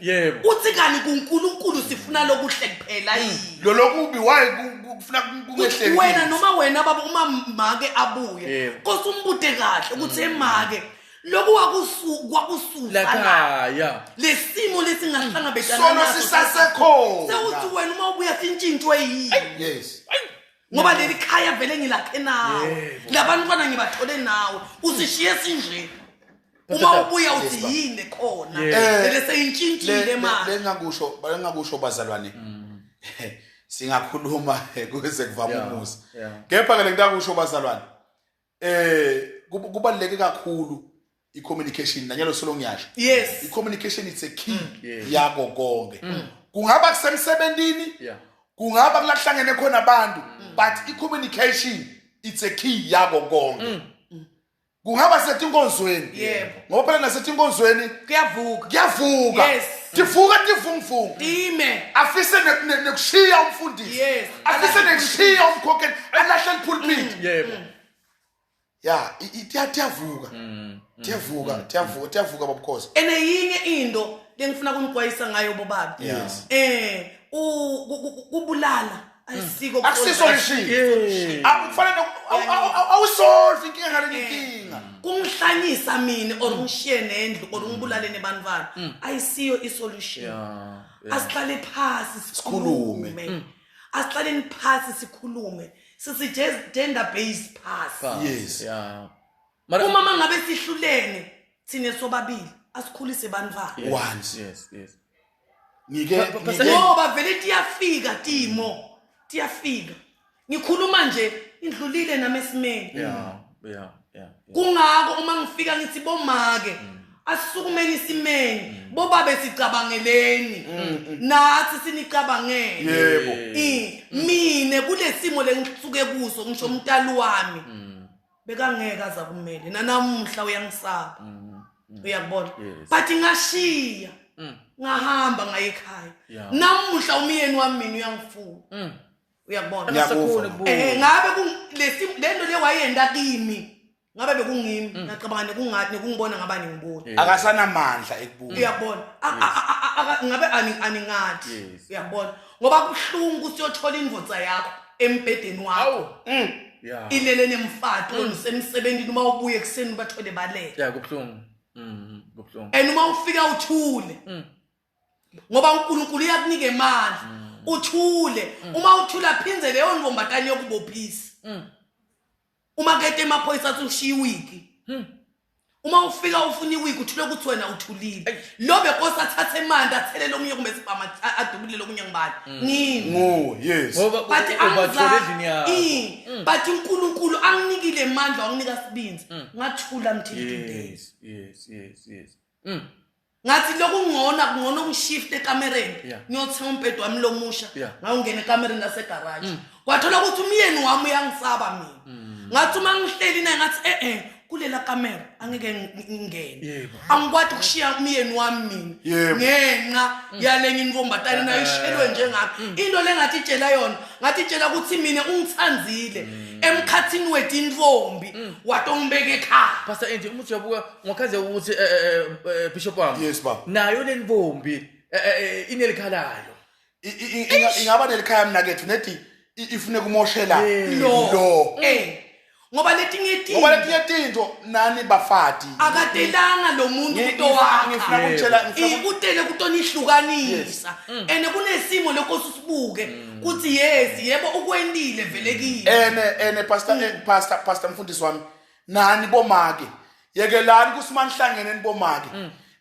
Yebo. Uthi kani kuNkulunkulu sifuna lokuhle kuphela yini? Lo lokubi why kufuna kungehleli Wena kithi? noma wena baba uma make abuye. Yebo. Nkosi umbude kahle ukuthi emake lokhu wakusu kwakususa la. Lakhaya. Lesimo lesingahlangabezana Sono naso. sisasekhona. Sewuthi wena uma ubuya sintshintshwe yini? Yes. Ngoba leli khaya vele ngilakhe nawe. Yebo. Labantwana ngibathole nawe. Usishiye sinje. Uma Pastor, ubuya uthi Yes, baba. yini khona? Yebo. Vele seyintshintshile manje. Lengakusho lengakusho bazalwane. Singakhuluma kuze kuvame umuzi. Kepha ke lengitakusho bazalwane. Kubaluleke kakhulu i-communication nanyalo solo ngiyasho. Yes. I-communication it's a key Yes. yako konke. Kungaba kusemsebentini, kungaba kulahlangene khona abantu, but i-communication it's a key yako konke. Kungaba setinkonzweni. Yebo. Ngoba phela nasetinkonzweni Kuyavuka. kuyavuka. Yes. Tivuka tivunguvungu. Time. Afise nekushiya umfundisi. Yes. Afise Alahle nekushiya umkhokheli, alahle ipulpit. Yebo. Ya, tiyavuka. Tiyavuka, tiyavuka, tiyavuka babukhosi. Ene yinye into lengifuna kunixwayisa ngayo bobaba. Yes. Kubulala ayisiko Akusiso lishiya. Akufanele awusolve inkinga ngale inkinga. Kungihlanyisa mina or ngishiye nendlu or ngibulale nebantwana ayisiyo isolution. Asihlale phasi Sikhulume. sikhulume. Asihlaleni phasi sikhulume. Sisi gender based phasi. Yes. Yeah. Mara Uma mangabe sihlulene thine sobabili asikhulise bantwana. Once. Yes. Ngike Pastor- ngike Ngoba vele tiyafika timo, tiyafika. Ngikhuluma nje indlulile nami esimeni. Yeah. Kungako uma ngifika ngithi bomake asisukumeni isimeni bobabe sicabangeleni nathi sinicabangele. Yebo. Mine kulesimo lengisuke kuso ngisho umntali wami bekangeke aza kumele nanamuhla uyangisaba. Uyakubona? Yes. But ngashiya ngahamba ngaye ekhaya. Namuhla umyeni wami mina uyangifuna. Uyakubona? Ngiyakuva. Asakhona kubuya. Ngabe lesi lento le wayenda kimi ngabe bekungimi ngacabanga nekungathi nekungibona ngaba ningibona. Akasanamandla ekubuka. Uyabona? Ngabe aningathi. Yes. Uyabona? Ngoba kubuhlungu ukuthi uyothola indvodza yakho embhedeni wakho. Awu. Yeah. Ilele nemfati wena usemsebenzini uma ubuye ekuseni bathole balele. Yeah, kubuhlungu. Kubuhlungu. And uma ufika uthule. Ngoba uNkulunkulu uyakunika amandla. Uthule. Uma uthula phinze leyo ntombatane yokubophisa. Uma kete emaphoyisa athi ushiya iwigi. Uma ufika ufuna iwigi uthule ukuthi wena uthulile. Lo bekosi athathe imali athelele omunye kumbe sibhama adubulele omunye ngibani. Ngimi. Ngo, yes. Ngoba But ubathole endlini yakho. But uNkulunkulu anginikile amandla wanginika sibindi. Ngathula until today. Yes. Ngathi lokungcono kungcono ngishift ekamereni. Ngiyothenga umbhedo wami lomusha. Ngawungena ekamereni lasegarage. Kwathola ukuthi umyeni wami uyangisaba mina. Ngathi uma ngihleli naye ngathi kulela kamera angeke ngingene. Yebo. Angikwadi ukushiya umyeni wami mina. Yebo. Ngenxa yale ngintombatane nayo ishelwe njengami. Into lengathi itshela yona, ngathi itshela ukuthi mina ungithandzile emkhathini wetintombi watongibeka ekhaya. Pastor Andy, uma uthi uyabuka ngakhaze ukuthi Bishop wami. Yes, baba. Nayo le ntombi inelikhalayo. Ingaba nelikhaya mina kethu nethi ifune kumoshela Lo. lo. Ngoba letinye tinto. Ngoba letinye tinto nani bafati. Akatelanga lo muntu kutowakha. Ngifuna ukutshela, ngifuna Utele kutonihlukanisa. Ene kunesimo lenkosi usibuke kuthi yes yebo ukwendile vele kimi. Ene pastor, pastor, pastor mfundisi wami nani bomake. Yekelani kusimanihlangene nibomake.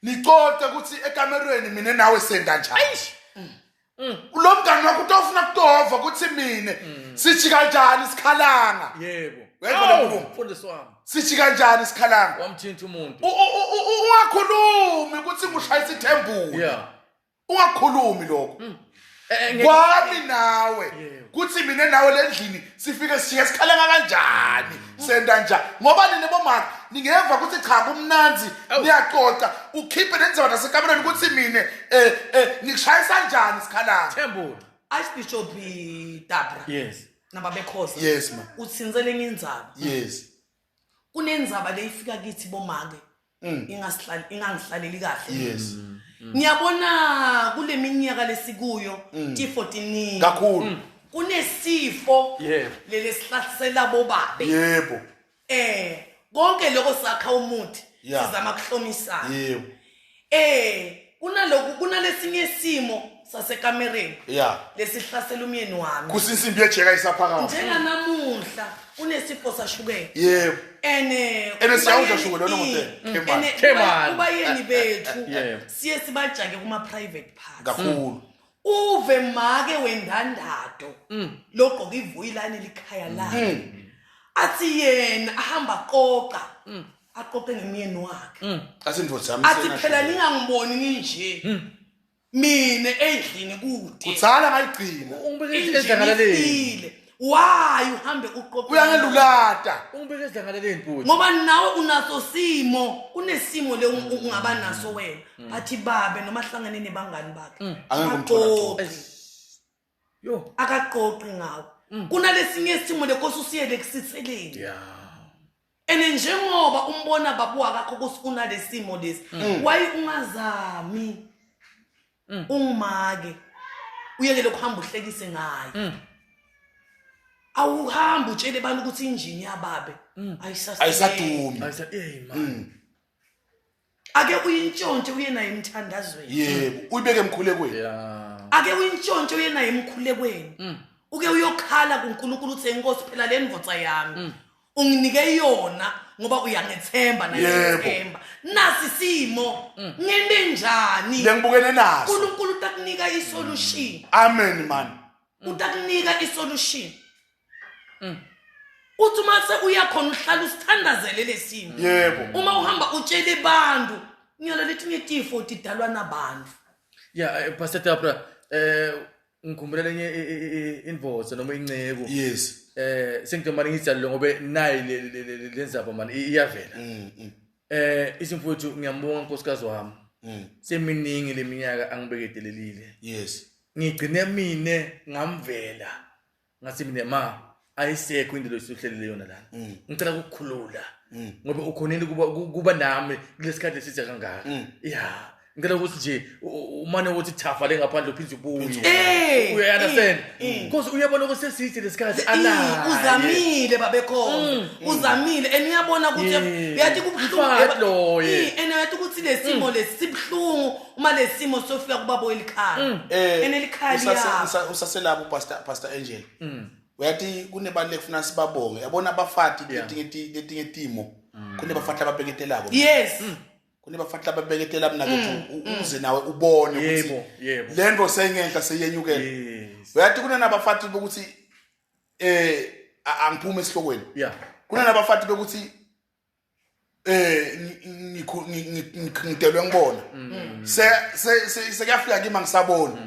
Nicoce ukuthi ekamerweni mina nawe senda njani. Lo mngani wakho utofuna kutova ukuthi mina sithi kanjani sikhalanga. Yebo. Uyayibona Awu, nkulumo? Mfundisi wami. Sithi kanjani sikhalanga? Wamthinta umuntu. Ungakhulumi ukuthi ngushayisa ithembula. Ungakhulumi lokho. Kwami nawe. Kuthi mina nawe lendlini sifike sishiye sikhalanga kanjani? Senda njani? Ngoba nina bomama ningeva ukuthi cha kumnanzi niyaxoxa ukhiphe nendzaba nasekamereni ukuthi mina ngikushayisa njani sikhalanga? Thembula. Archbishop Dabra. Yes. Nababekhoza. Yes ma. Uthinzele ngindzaba. Yes. Kunendzaba leyifika kithi bomake. Ingangihlaleli kahle. Yes. Ngiyabona kule minyaka lesikuyo tifo tiningi. Kakhulu. Kunesifo leli sihlasela bobabe. Yebo. Konke lokho sakha umuthi sizama kuhlomisana. Yebo. Kunaloku kunalesinye isimo sasekamereni. Lesihlasela umyeni wami. Kusinsimbi yejeka isaphakama. Njenganamuhla unesifo sashukela. Yebo. Ene Ene siyawudla shukela lona ngotela. Khemani. Kubayeni bethu siye sibajake kuma private parts. Kakhulu. Uve make wendandado logqoka ivuyilane likhaya lakhe. Athi yena ahamba qoqa. Aqoqe ngemyeni wakhe. Asindvodza yami. Athi phela ningangiboni nginje. Mina endlini kude. Kutsala ngayigcina. Ungibeke edlangalaleni. Why uhambe uqoqe? Uyangelulata. Ungibeke edlangalaleni bhuti. Ngoba nawe unaso simo, kunesimo le ungaba naso wena. Athi babe noma hlangane nebangani bakhe. Angeke umthola. Yo. Akaqoqi ngawe. Kunalesinye isimo lenkosi usiyele kusitheleni. Yeah. Ene njengoba umbona babu akakho ukuthi unalesimo lesi. Why ungazami? Ungimake. Uyekele ukuhamba uhlekise ngaye. Awuhambi utshele abantu ukuthi injini yababe ayisadumi. Ayisa hey man. Ake uyintshontshe uye naye emthandazweni. Yebo, uyibeke emkhulekweni. Yeah. Ake uyintshontshe uye naye emkhulekweni. Uke uyokhala kuNkulunkulu uthi inkosi phela le ndvodza yami. Unginike yona ngoba uyangethemba naye ngiyethemba. Nasi simo ngende njani? Lengibukene naso. uNkulunkulu utakunika isolution. Amen man. Utakunika isolution. Uthi uma se uyakhona uhlala usithandazele lesimo. Yebo. Uma uhamba utshele abantu, ngiyalo lethi ngetifo tidalwa nabantu. Yeah, Pastor Tabra, ngikhumbula lenye invoice noma inceku. Yes. Sengicela ngijalo ngobe nayi lenzaba man iyavela. Isimfowethu ngiyambonga nkosikazi wami. Seminingi leminyaka angibekedelelile. Yes. Ngigcine mine ngamvela. Ngathi mina ma ayisekho into lesihlelele yona lana. Ngicela ukukhulula. Ngoba ukhonile kuba nami kulesikhathi esithe kangaka. Yeah. Ngicela ukuthi nje umane ukuthi thafa le ngaphandle uphinde ubuye. Uya understand? Because uyabona ukuthi sesithe lesikhathi ala. Uzamile babekhona. Uzamile and uyabona ukuthi uyathi kubuhlungu. And uyathi ukuthi lesimo lesi sibuhlungu uma lesimo sofika kubabo elikhaya. Enelikhaya. Usaselapho Pastor Angel. Uyathi kunebantu lekufuna sibabonge. Yabona abafati letinye timo. Kunebafati ababeketelako. Yes. Kunebafati ababeketela mina ukuthi uze nawe ubone ukuthi lento seyingenhla seyenyukela. Uyathi kunanabafati bokuthi angiphume esihlokweni. Yeah. Kunanabafati bokuthi ngitelwe ngibona. Se sekuyafika kimi angisaboni.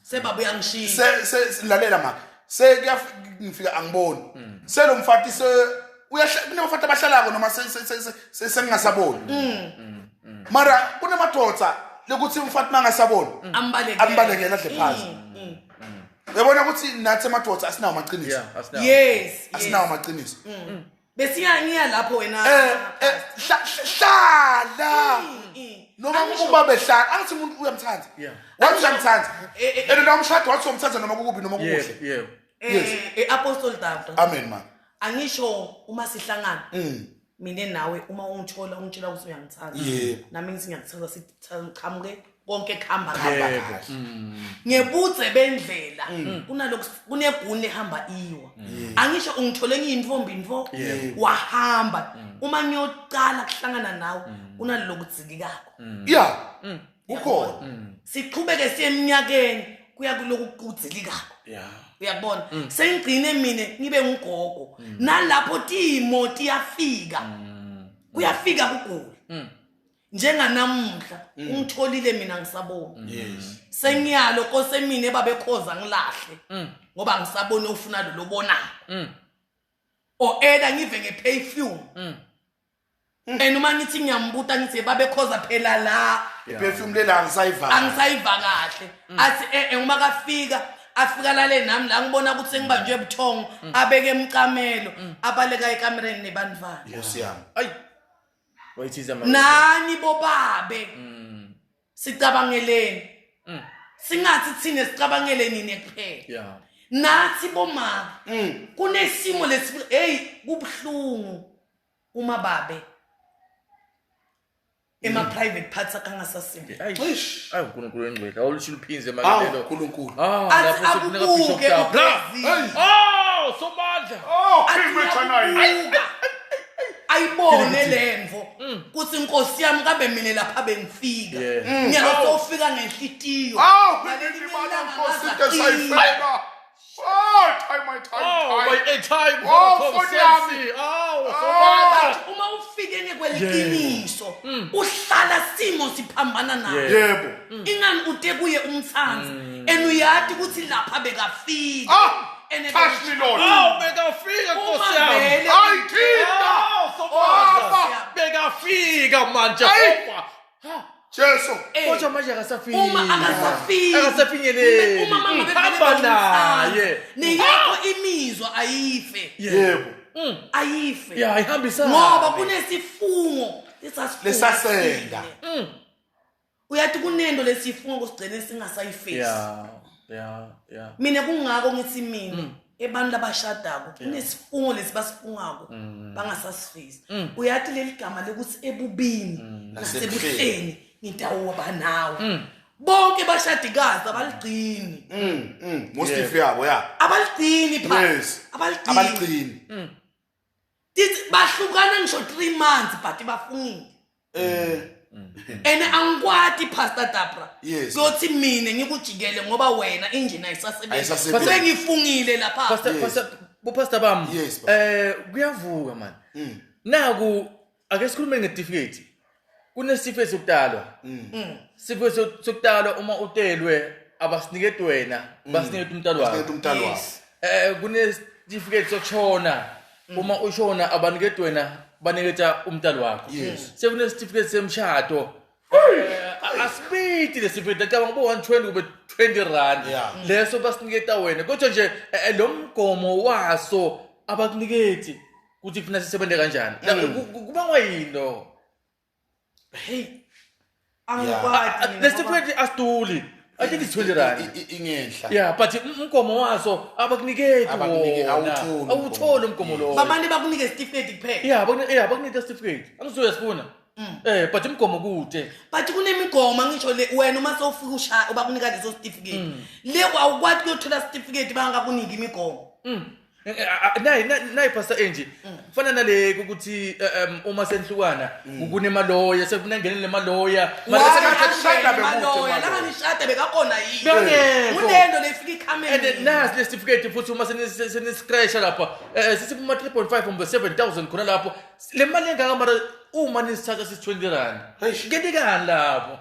Sebaba uyangishiya. Se lalela maka. Sekuyafika ngifika angiboni. Selomfati se kunebafati abahlalako noma sengingasaboni. Mara kunemadvodza lokuthi umfati mangasaboni ambalekele adle phansi. Uyabona ukuthi nathi emadvodza asinawo amaqiniso. Yes. Asinawo amaqiniso. Besiya ngiya lapho wena. Hlala. Noma uma behlala angithi umuntu uyamthanda. Wathi uyamthanda. And noma umshado wathi uyamthanda noma kukubi noma kukuhle. Yebo. Yes. Apostle Dabra. Amen man. Angisho uma sihlangana. Mina nawe uma ungithola ungitshela ukuthi uyangithanda. Nami ngithi ngiyakuthanda siqhamuke konke kuhamba kahle. Ngebuthe bendlela kunalokhu kunegune ehamba iwa. Angisho ungithole ngiyintombi ntfo wahamba uma ngiyocala kuhlangana nawe kunalokhu kudzikikako. Yeah. Kukhona. Siqhubeke siye eminyakeni kuya kuloku kudzilikako. Yeah. Uyabona? Sengigcine mina ngibe ngugogo. Nalapho timo tiyafika. Kuyafika kugula. Njenganamuhla ungitholile mina ngisabona. Yes. Sengiyalo kosemine babekhoza ngilahle. Ngoba ngisabona ufuna lo lobonako. O eda ngive ngeperfume. And uma ngithi ngiyambuta ngithi babekhoza phela la. Iperfume lela angisayiva. Angisayiva kahle. Athi uma kafika afika lale nami la ngibona ukuthi sengibanjwe ebuthongo abeke emcamelo abaleka ekamereni nebantwana. Nkosi yami. Ayi. Wayithiza manje. Nani bobabe. Sicabangeleni. Singathi thina sicabangele nini kuphela. Yeah. Nathi bomama kunesimo lesi, hey, kubuhlungu uma babe ema private parts akangasasebenzi. Ayi. Eish. Ayi uNkulunkulu engcwele. Awulisho uliphinze Awu makelelo. uNkulunkulu. Ah, Athi lapho sekufuneka akubuke Bishop Dabra. uPresident. Oh, somandla. Oh, Athi King Methanayi. uyakubuka ayibone lemvo kuthi inkosi yami kabe mina lapha bengifika. Yeah. Ngiyalo sofika ngenhlitiyo. Awu Ngalelinye ngilibala ilanga Nkosi ngaza into esayifela. Oh, time my time. Oh, time. by a time. Oh, come phone yami. Sensi. Oh, Oh. somandla. But uma ufike ngekweqiniso uhlala simo siphambana nawe. Yeah. Yebo. Ingani ute kuye umthanzi and uyati ukuthi lapha bekafika. Ah, And touch me Lord. Oh, bekafika Uma Nkosi yami. vele Ayi thinta. Oh, somandla. Baba. Bekafika manje. Ayi. Opa. Ha. Jesu. Eh, Kodwa manje akasafiki. Uma akasafiki. Akasafinyeleli. Uma mama bevele Hamba bawumthanda, naye. neyakho imizwa ayife. Yebo. Ayife. Yeah, ihambisana. Ngoba kunesifungo lesasifungo. Lesasenda. Uyathi kunento lesifungo sigcine singasayifesi. Yeah. Yeah, yeah. Mina kungako ngithi mina ebantu abashadako kunesifungo lesi basifungako bangasasifisi. Uyathi leli gama lekuthi ebubini nasebuhleni ngitawuba nawe. Bonke bashadikazi abaligcini. Most if yabo ya. Abaligcini pha. Yes. Abaligcini. Abaligcini. Tithi bahlukana ngisho 3 months but bafungile. Eh Ene angikwati Pastor Dabra. Yes. Kuyothi mina ngikujikele ngoba wena engine ayisasebenzi. Ayisasebenzi. Kube ngifungile lapha. Pastor, Yes. pastor, bo pastor bami. Yes, baba. Kuyavuka man. Naku ake sikhulume ngecertificate. Kunesifo sokudalwa. Sifo sokudalwa uma utelwe abasiniketi wena, basiniketa umntwana wakho. Siniketa umntwana wakho. Yes. Kunesitifiketi sokushona. Uma ushona abaniketi wena, baniketa umntwana wakho. Yes. Sekunesitifiketi semshado. Asibiti lesifo, ngicabanga kubo 120 kube 20 rand. Yeah. Leso basiniketa wena. Kodwa nje lo mgomo waso abakuniketi ukuthi kufuna sisebenze kanjani. Kubangwa yini lo? Hey. Angikwati. mina Le ngoba- certificate asiduli. I think it's 20 rand. Ingenhla. Yeah, but umgomo waso abakuniketi Abakuniki, wona. awutholi Awutholi umgomo lowo. Bamane bakunike certificate kuphela. Yeah, bakunika certificate. Angizoyasifuna. But umgomo kude. But kunemigomo ngisho le wena uma sewufika ushaya ubakunika leso certificate. Le awukwati kuyothola certificate bangakuniki imigomo. Nayi Pastor Angie. Kufana nale ukuthi uma senihlukana kunemaloya sekufuna ngenele nemaloya. Why sekashada angene bekude maloya? maloya. La nishada bekakhona yini? Bekangekho. Kunento lefika ikhamera. And nasi le certificate futhi uma seniscratcha lapha sithi kuma 3.5 kumbe 7000 khona lapho. Le mali engaka mara uma nisithatha sisi 20 rand. Eish. Kentikani lapho?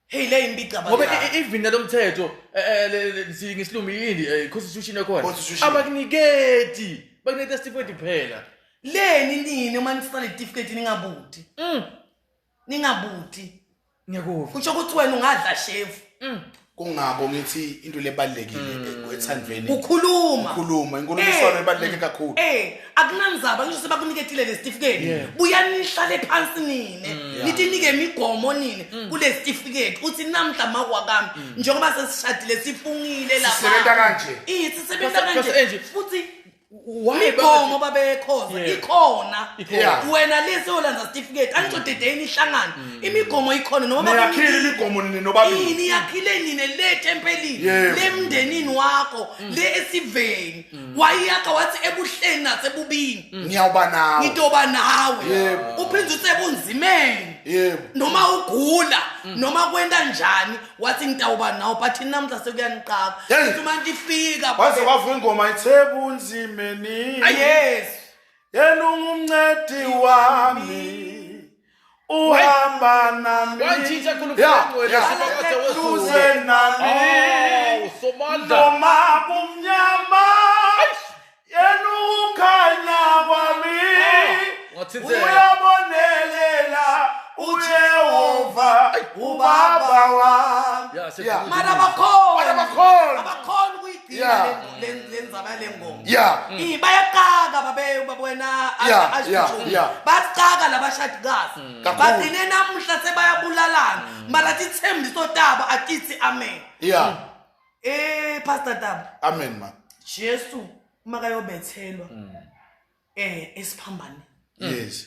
Hey le imbica Ngoba baba. even nalomthetho ngesilungu yini constitution yakhona Constitution. abakuniketi, bakuniketa certificate kuphela. Leni nini uma nisale certificate ningabuthi. Ningabuthi. Ngiyakuva. Kusho ukuthi wena ungadla shefu. Kungako ngithi into lebalekile ethandweni. Ukhuluma. Ukukhuluma, inkulumiswano ibaluleke kakhulu. Akunandzaba ngisho sebakuniketile le certificate. Yeah. Buyani nihlale phansi nine. Nitinike imigomo nine kule certificate. Uthi namhla makwakami njengoba sesishadile sifungile lapha. Sisebenza kanje. Sisebenza Pastor kanje. Angie, Futhi Why imigomo babekhoza Yeah. ikhona. Ikhona. Yeah. Wena lesi olanza certificate angisho dedeni ihlangano. Imigomo ikhona noma Niyakhile bakunikile. imigomo nini nobabili. Ini yakhile nine le tempelini Yebo. le mndenini wakho le esiveni wayakha wathi ebuhleni nasebubini Ngiyawuba nawe. ngitoba nawe Yebo. uphinde usebunzimeni Yebo. noma ugula noma kwenta njani wathi ngitawuba nawe but namhla sekuyaniqaka Hey. uthi manje ifika Waze wavuka ingoma ithebunzimeni. Yes. Yena ungumncedi wami. Uhamba nami. Wantshintsha khulu Yeah, ngcwele, yeah. simakade wezulu. Duze nami. Awu, Somandla. Noma kumnyama. Yena ukhanya kwami. Ungathinzeka. Uyabonelela uJehova ubaba wami. Yeah, Yeah. Mara abakhona. Mara abakhona. Abakhona ukuyigcina. ukuyigcina le ndzaba yale ngoma. Bayaqaka babe wena Archbishop. Baqaka labashadikazi. Bagcine namuhla sebayabulalana. Mara tithembiso tabo atithi amen. Pastor Dabo. Amen ma. Jesu makayobethelwa esiphambane. Yes.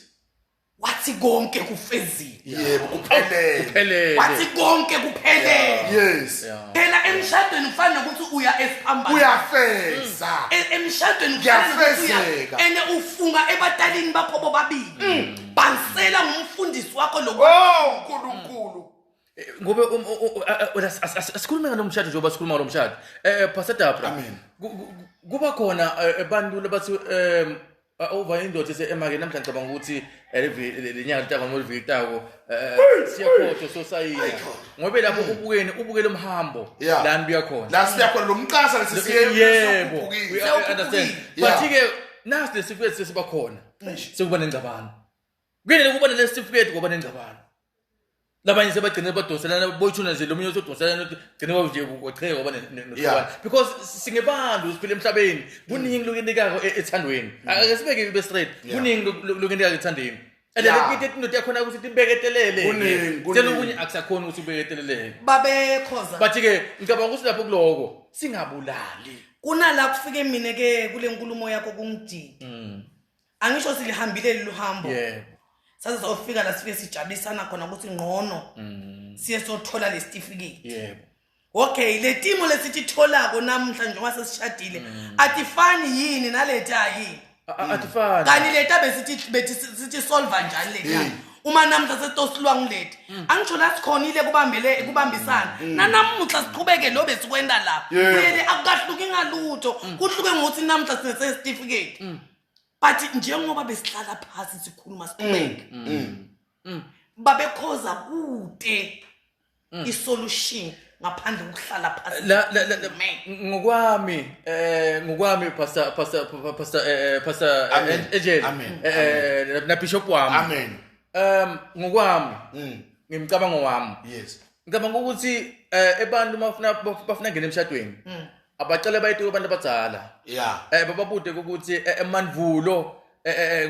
Wathi konke kufezile. Yebo, kuphelele. Kuphelele. Wathi konke kuphelele. Yes. Phela emshadweni kufana nokuthi uya esiphambane. Uyafeza. Emshadweni kufana nokuthi uya Kuyafezeka. ene ufunga ebatalini bakho bobabili. Bhansela ngumfundisi wakho lo. Oh, uNkulunkulu. Ngoba asikhulume ngalo mshado njengoba sikhuluma ngalo mshado. Pastor Dabra. Amen. Kuba khona abantu labathi uva indoda esemake namhlanje ngicabanga ukuthi le nyanga litako noma liviki litako siyakhothwa sosayina. Ngoba lapho ubukene ubukele umhambo la nibuya khona. La siya khona lo mqasa lesisiye Yebo. We understand. Yeah. But ke nasi lesifethu sesiba khona. Sekuba nengcabano. Kuyena kuba nalesifethu kuba nengcabano. Labanye sebagcine badonselana boyithuna nje lo munye usodonselana gcine nje kwacheka kwaba nohlukana because singebantu siphila emhlabeni kuningi lokunikako ethandweni. Ake sibeke ibe straight, kuningi lokunikako ethandweni and lekinye into yakhona ukuthi tibeketelele Kuningi, tshela okunye akusakhona ukuthi ubeketeleleke Babekhoza. But ke ngicabanga ukuthi lapho kuloko singabulali. Kunala kufike mina ke kule nkulumo yakho kungididi. Angisho silihambile lolu hambo. Saze sawufika la sifike sijabulisana khona ukuthi ngqono siye sothola le certificate. Okay, le timo lesititholako namuhla njengoba sesishadile atifani yini naleta yini? Atifani. Kani leta besithi bethi sithi solve njani leta? Uma namuhla sesitosilwa ngileti. Angisho la sikhonile kubambele kubambisana. Nanamuhla siqhubeke lo besikwenda la. Kuyele akukahluki ngalutho. Kuhluke ngokuthi namuhla sine certificate. But njengoba besihlala phasi sikhuluma siqhubeke. Babekhoza kude isolution ngaphandle kokuhlala phasi. La la la Man. Ngokwami Pastor Amen. Angel Amen. na Bishop wami. Amen. Ngokwami ngimcabango wami. Yes. Ngicabanga ukuthi abantu bafuna ngene emshadweni. Abacela bayite kubantu abadzala. Bababude ukuthi emandvulo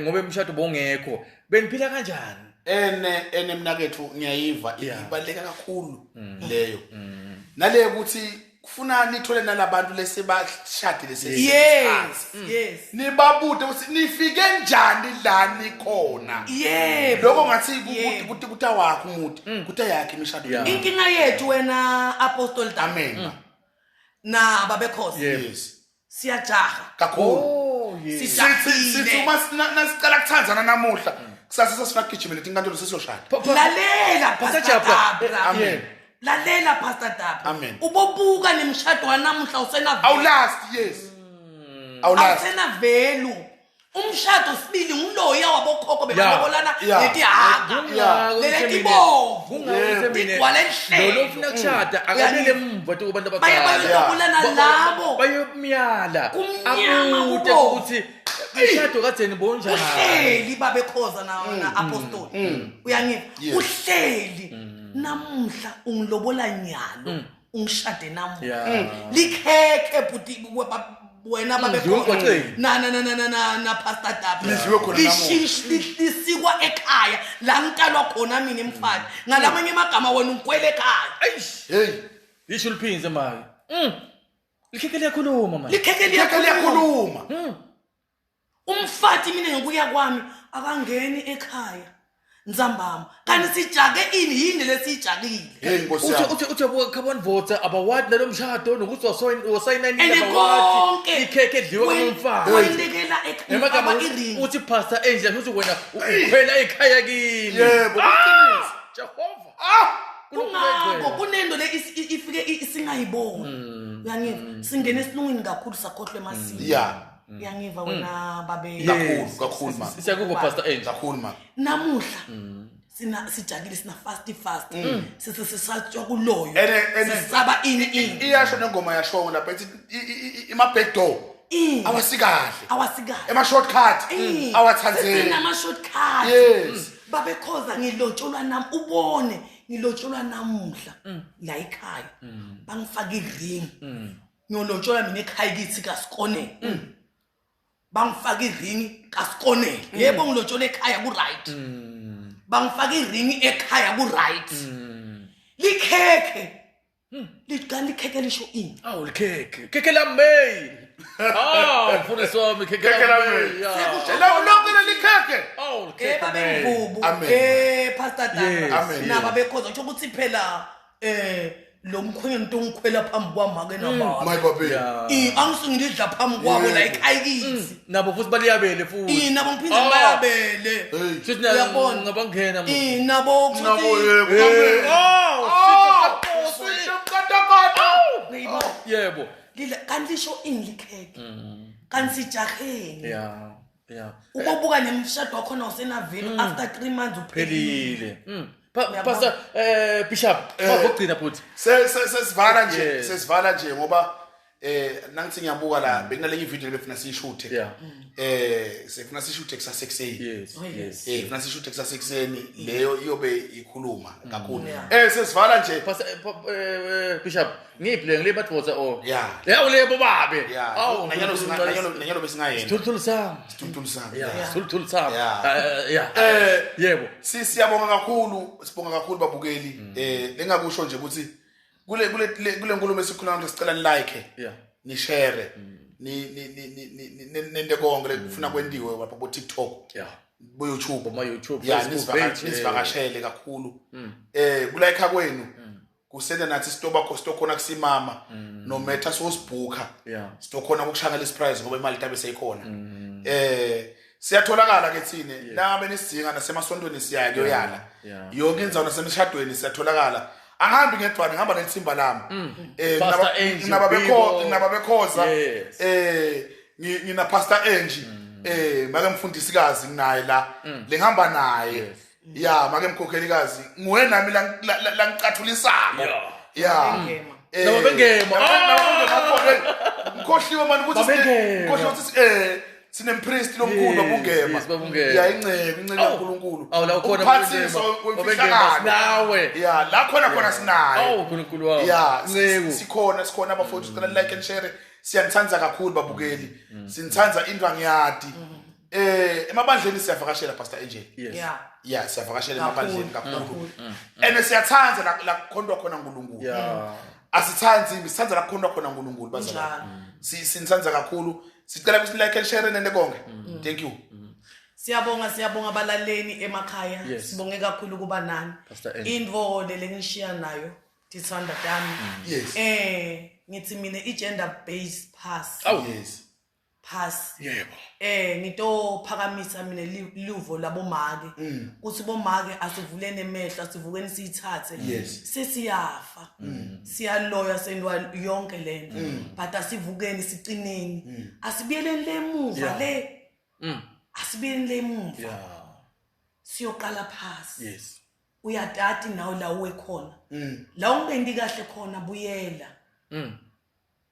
ngoba emshado bongekho beniphila kanjani? Ene mnakethu ngiyayiva ibaluleke kakhulu leyo. Nale ukuthi kufuna nithole nalabantu lesebashadile Yes, yes. Nibabude ukuthi nifike njani la nikhona. Yebo. Lokho ngathi Yebo. ukuthi kutawakho umuntu, kutayakhe imishado. Inkinga yethu wena Apostle Dam. Amen. Na babekhosi. Yes. Siyajaha. Kakhulu. Oh yes. Sithi uma nasicala kuthandzana namuhla kusasa sesifuna kugijimela inkantolo sesiyoshada. Lalela Pastor Jabra. Dabra. Amen. Lalela Pastor Dabra. Amen. Ubobuka nemshado wanamuhla usena Awulast, yes. Awulast. Awusena value. Umshado sibili nguloya wabokhokho bebalobolana netihaka. Leletibovu. Tigwala elihlelo. Lo ofuna kushada akabele emva kubantu Baye abadala. bayolobolana labo. Bayomyala. Kumnyama Abude kubo. ukuthi umshado kadzeni bonjani. Uhleli babekhoza na apostoli. Uyangiva? Uhleli namuhla ungilobola nyalo ungishade namuhla. Likhekhe bhuti wena Lidliwe babekhoza emgwaqeni. na na na na na na na Pastor Dabra. Lidliwe khona namuhla. Lisikwa ekhaya la ngitalwa khona mina emfana. Ngalamanye amagama wena ungikwele ekhaya. Eish. Hey. Lisho liphinze manje. Likhekhe liyakhuluma manje. Likhekhe Likhekhe liyakhuluma. liyakhuluma. Umfati mina ngokuya kwami akangeni ekhaya ntsambama kanti sijake ini yini lesiyijakile. Hey Nkosi Uthi yami. uthi uthi abuka khabani voter abawadi nalo mshado nokuthi wasayina nini And abawadi konke ikhekhe edliwa ngumfana. wendekela Emagama ekhaya iringi. uthi Pastor Angel uthi wena ukhwela ekhaya kini. Yebo, kuqinisa. Jehova. Ah! Kungakho kunento le ifike isingayiboni. Uyangiva? Singene esilungwini kakhulu sakhohlwe emasini. Uyangiva wena babe. Kakhulu, kakhulu ma. Siyakuva Pastor Angel. Kakhulu ma. Namuhla sina sijakile sina fast fast. Sisatshwa kuloyo. Sisaba ini ini. Iyasho nengoma yashongo lapha ithi ima back door. Awasikahle. Awasikahle. Ema shortcut. Awathandzeki. Sinama shortcut. Yes. Babekhoza ngilotsholwa nami ubone ngilotsholwa namuhla la ekhaya. Bangifaka iring. Ngiyolotshola mina ekhaya kithi kaSikoneni. Bangifaka iringi kaSikoneni. Yebo ngilotshola ekhaya ku right. Bangifaka iringi ekhaya ku right. Likhekhe. Lithi kanti likhekhe lisho ini? Awu likhekhe. Khekhe la May. Awu mfundisi wami khekhe Khekhe la la May. May. Yeah. Sekusho- Lelo lonke leli khekhe. Awu Eh likhekhe May. babemvubu Amen. eh Pastor Yes, Dara Amen. naba bekhoza kusho ukuthi phela eh lo mkhwenyana into ongikhwela phambi kwami ake nababa My baby. Yeah. Eh angisingidla phambi kwabo la ekhaya kithi Nabo futhi baliyabele futhi. Eh nabo ngiphinde Ah. ngibayabele Hey. Futhi na- Uyabona? ngabangena mo. Eh nabo kusho Nabo ukuthi yebo. Eh, Amen. oh, Oh, sithe sithe mkatakata. Ngiyibona. Yebo. Lila kanti lisho ini likhekhe kanti sijaheni Yeah. Yeah. ukobuka nemshado wakhona usenaveli after 3 months uphelile Phelile. Pastor Bishop, mawugcina futhi. Sesivala nje, Yes. sesivala nje ngoba nangithi ngiyabuka la bekunalenye ivideo lebefuna siyishuthe. Yeah. Sefuna sishuthe kusasa ekuseni. Yes. Oh, yes. Yes. Funa sishuthe kusasa ekuseni leyo iyobe ikhuluma kakhulu. Yeah. Sesivala nje. Pastor Bishop, ngiphi le ngile madvodza or? Yeah. Leyo le bobabe. Yeah. Awu, Nanyalo nanyalo besingayena. Sithuluthulu sami. Sithuluthulu sami. Yeah, sithuluthulu sami. Yeah. Yeah. Yebo. Siyabonga kakhulu, sibonga kakhulu babukeli. Lengakusho nje ukuthi kule kule kule nkulumo esikhuluma ngayo sicela ni like. Yeah. Ni share. Ni ni ni ni nente konke lekufuna kwentiwe lapha bo TikTok. Yeah. Bo YouTube. Boma YouTube, Yeah, Facebook page. nisivakashele kakhulu. Kulike kwenu. Kusenda nathi sitoba sitokhona kusimama no matter sosibhuka. Yeah. Sitokhona ukushangela isprice ngoba imali tabe seyikhona. Siyatholakala ke thine nangabe nisidinga nasemasontweni siyaya kuyoyala. Yeah. Yonke indzawo nasemishadweni siyatholakala. Angihambi ngedwana ngihamba nethimba lami. Pastor Angie, Nginaba Bibo. bekho nginaba bekhoza. Yes. Ngina Pastor Angie. Make mfundisikazi nginaye la. Lengihamba naye. Yes. Ya make mkhokhelikazi. Nguwe nami la ngicathulisako. Yeah. Ya. Bengema. Nabo bengema. Nabo bengema khona. Ngikhohliwe mani ukuthi Babengema. ngikhohliwe ukuthi sinempriest lomkhulu Yes, babungema. yes, babungema. Ya inceku inceku Awu. kaNkuluNkulu. Awu, la ukhona Umphathiswa babengema. wemfihlakalo. Sinawe. Ya la khona khona sinaye. Awu uNkulunkulu wami. Ya Nceku. sikhona sikhona abafowethu sicela like and share. Siyanithanda kakhulu babukeli. Sinithanda into angiyadi. Emabandleni siyavakashela Pastor Angel. Yes. Yeah. Yeah, siyavakashela Kakhulu, emabandleni kakhulu. And siyathanda la kukhondwa khona uNkulunkulu. Yeah. Asithandi, sithanda la kukhondwa khona uNkulunkulu bazalwane. Njalo. Sinithanda kakhulu. Sicela ukuthi like and share nene konke. Thank you. Siyabonga siyabonga abalaleli emakhaya. Yes. Sibonge kakhulu kuba nani. Pastor Angie. Intfo le lengishiya nayo tithanda tami. Yes. Ngithi mina i-gender based pass. Awu. Yes. Pass. Yebo. Ngitophakamisa mina luvo labomake. Kuthi bomake asivuleni emehlo asivukeni siyithathe. Yes. Sesiyafa. Siyaloya sendwa yonke lento. But asivukeni siqineni. Asibiyeleni lemuva Yeah. le. Asibiyeleni lemuva. Yeah. Siyoqala phasi. Yes. Uyatati nawe la uwe khona. La ungendi kahle khona buyela.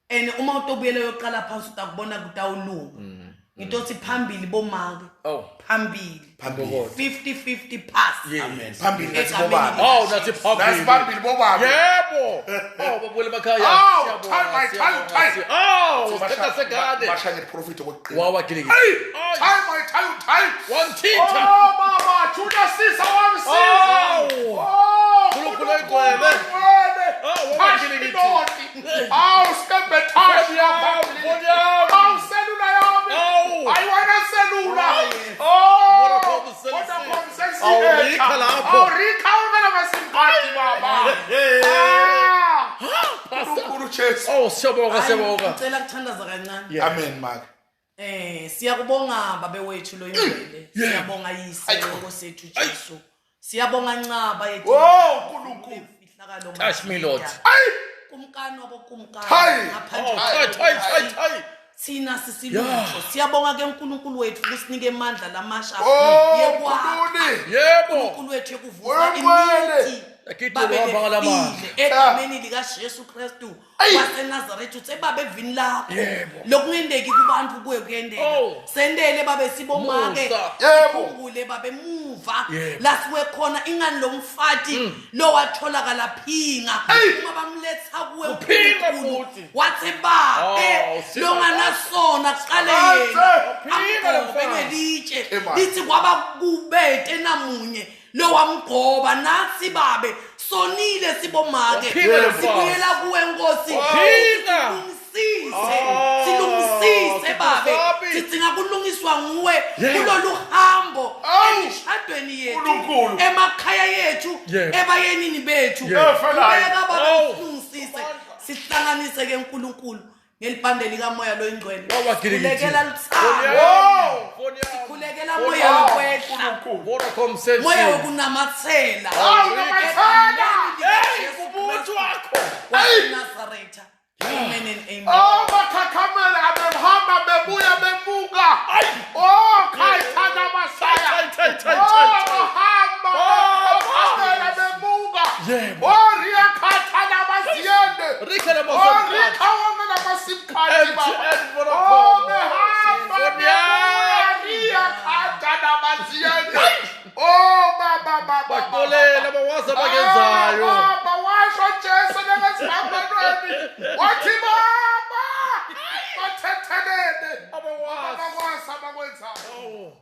And uma utobuyela uyoqala phansi utakubona kutawulunga. Ngitothi phambili bomake. Oh. Phambili. Phambili. 50-50 pass. Yes. Amen. Phambili nathi Egameni bobaba. Awu nathi phambili. Nathi phambili bobaba. Yebo. Awu babuyele emakhaya. Awu, Siyabonga, time, my siyabonga, time, time. Awu, sikhathi sengane. Bashaya ngeprofit okugcina. Wawa gilikiti. Hey, time my time time. Wangithinta. Oh mama, Judas sisa wamsiza. Awu. Oh, Nkulunkulu oyingcwele. Ngcwele. Awu, Touch wagilikiti. inoti. Awu, skembe touch Foni yami, foni yami. Awu, selula yami. Awu. Ayi wena selula. Awu. Oh. Vodacom Cell C. Vodacom Cell C. Awu, Rika lapho. Awu, Rika ungena masimpati baba. Ah. Nkulunkulu Jesu. Oh, siyabonga siyabonga. Ngicela kuthandaza kancane. Yeah. Amen Mark. Siyakubonga babe wethu lo ingcwele. Siyabonga yise Nkosi yethu Jesu. Siyabonga ncaba yethu. Oh, Nkulunkulu. Imfihlakalo Touch me, Lord. Ayi. Kumkani wabokumkani. Hayi. Oh, Ngaphandle tai tai tai tai. Thina sisilutho. Siyabonga ke uNkulunkulu wethu kusinike amandla lamasha. Oh, Yekwakha. Nkulunkulu. Yebo. uNkulunkulu wethu ekuvusa Wengcwele. imithi Akithi babe uhamba ngalamandla. befile egameni likaJesu Kristu Ayi. waseNazaretha uthe babe evini lakho Yebo. lokungenteki kubantu kuye kuyenteka Oh. sendele babe sibomake Musa. Yebo. sikhumbule babe muva Yebo. la siwe khona ingani lo mfati lo watholakala phinga Ayi. uma bamletha Siletha kuwe Uphinga uNkulunkulu. futhi. Wathi babe Oh, siba- longanasona kuqale Athe. yena Uphinga lo amgobe mfazi. ngelitshe Ema. lithi kwaba kubete namunye lowamgoba nathi babe sonile sibomake Uphinga lo mfazi. sibuyela kuwe nkosi Uphinga. silungisise Oh, silungisise babe Sibusabi. sidinga kulungiswa nguwe Yebo. kulolu hambo Awu. emishadweni yethu Nkulunkulu. emakhaya yethu Yebo. ebayenini bethu Yebo. Efelayo. Qhubeka baba Awu. silungisise sihlanganise ke uNkulunkulu ngelibhande likamoya loyingcwele Wawagilikiti. Sikhulekela luthando Oh. sikhulekela moya wokwehla Nkulunkulu. Vodacom Cell C. moya wokunamathela Awu, namathela. Hey, ubuntu wakho. waseNazaretha. Amen and amen. Oh, bakhakhamela abehamba bebuya bemuka. Oh, khayithana masaya. Tai, tai, tai, Oh, tai, tai. bahamba Oh, bekhakhamela bemuka. Yebo. Oh, riyakhethana baziyende. Rika la Oh, masim rikha wonke lama-SIM card baba. MTN Oh, Vodacom. behamba Phone bebuya yami. riyakhathana baziyende. Oh, baba, baba, baba. Baxolela bawazi abakenzayo. Baba washo Jesu ngesiphambanweni wathi baba bathethelele Abawazi. abakwazi abakwenzayo. Oh.